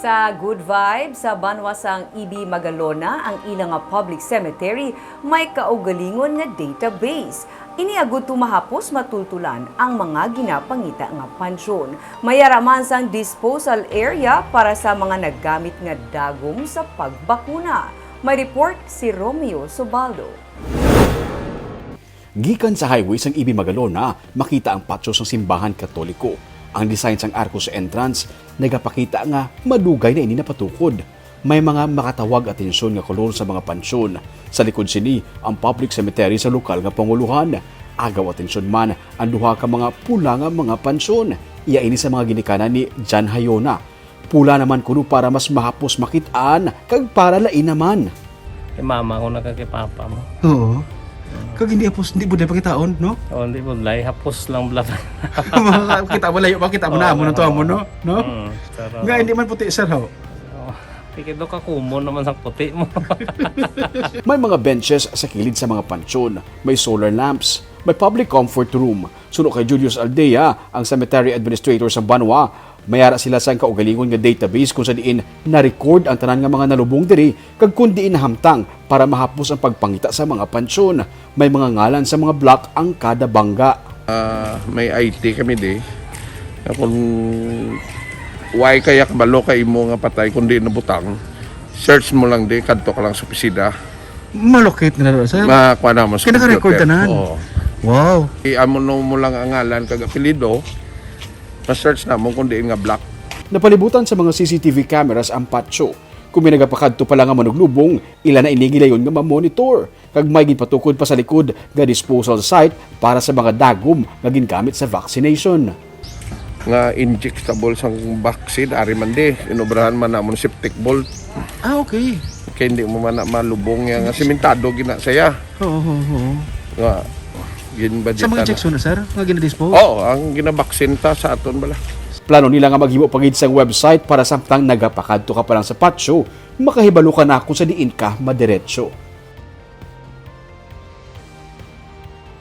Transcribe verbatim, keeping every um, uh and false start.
Sa Good Vibes, sa banwa sang Ibi Magalona, ang ila nga public cemetery may kaugalingon nga database. Ini agud to mahapos matultulan ang mga ginapangita nga pansyon. May ara man sang disposal area para sa mga naggamit nga dagom sa pagbakuna. May report si Romeo Subaldo. Gikan sa highway sang Ibi Magalona, makita ang patio sang simbahan Katoliko. Ang design sang arko sa entrance nagapakita nga madugay na ini napatukod. May mga makatawag atensyon nga kolor sa mga pansyon. Sa likod sini, ang public cemetery sa lokal nga panguluhan. Agaw atensyon man ang duha ka mga pula nga mga pansyon. Iya ini sa mga ginikanan ni Jan Hayona. Pula naman kuno para mas mahapos makit-an kag para lain naman. Kay mama ko na kag kay papa mo. Oo. Kag hindi hapos, hindi pud pakitaon, no? Oh, hindi pud lay hapos lang bala. Makita mo, layo, makita mo na, Oo, amo na to, oo. Amo, no? No? Mm, pero Nga, hindi man puti, sir, ho? Oh, tikid do ka common naman sa puti mo. May mga benches sa kilid sa mga pansyon, may solar lamps, may public comfort room. Suno kay Julius Aldea, ang cemetery administrator sa banwa, may ara sila sang kaugalingon nga database kung sa diin na-record ang tanan nga mga nalubong diri kag kon diin nahamtang para mahapos ang pagpangita sa mga pansyon. May mga ngalan sa mga block ang kada bangga. Ah, may I T kami di. Nga kung why kaya kabalo ka imo nga patay kung di nabutang, search mo lang di, kadto ka lang sa opisina. Malocate na na, sir? Makuha na mo sa Kaya naka-record computer. Tanan? Oo. Wow. I-, amo no mo lang ang ngalan kag apelyido, ma-search na mo kung diin nga block. Napalibutan sa mga C C T V cameras ang patio. Kung may nagapakadto pa lang nga manuglubong, ila na ini gilayon nga ma-monitor. Kag may ginpatukod pa sa likod nga disposal site para sa mga dagom nga gingamit sa vaccination. Nga injectable sang vaccine, ari man di, inobrahan man namon septic vault. Ah, okay. Kay hindi mo man na malubong ya nga simentado gina saya. Oo, oo, oo. Nga, ginbudgetan Sa mga na. Injection na, sir, nga ginadispose? Oo, ang ginabaksin ta sa aton bala. Plano nila nga maghimo pa gid sang website para samtang nagapakadto ka pa lang sa patio, makahibalo ka na kung sa diin ka madiretso.